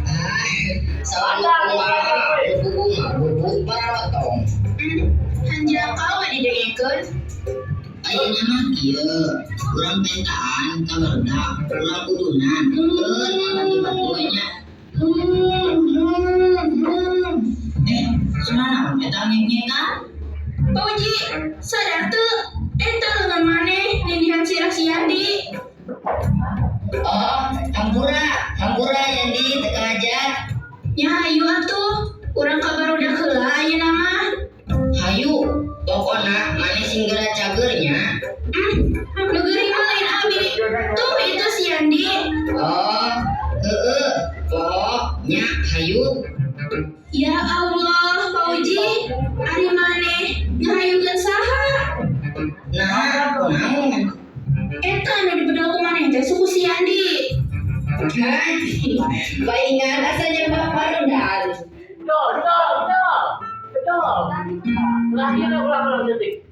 Ah, salah kumaha, nu puguh mah bubut paralotong. Hanjakal we didengekeun. Ayeuna mah kieu, urang pentaan ka barudak, urang udunan. Heuh, batu-batu we nya. Eh, suara naon eta ngek-ngekan? Pak Uji, sadar teu? Eta leungeun maneh nindihan sirah si Yandi. Oh, hampura, hampura Yandi, teu ngaja. Nya hayu atuh, urang ka barudak heula ayeuna mah. Hayu, pokona maneh sing geura cageur nya. Nu geuring mah lain abi. Tuh itu si Yandi. Oh, heeh, poho nya hayu. Ya Allah, Pak Uji, ari maneh ngahayukeun saha? Nah, kunaon? Eta anu dibedol ku maneh teh suku si Yandi. Hah? Paingan asalnya barudak. Betul, betul, betul. Betul. Terakhir ulang ulang detik.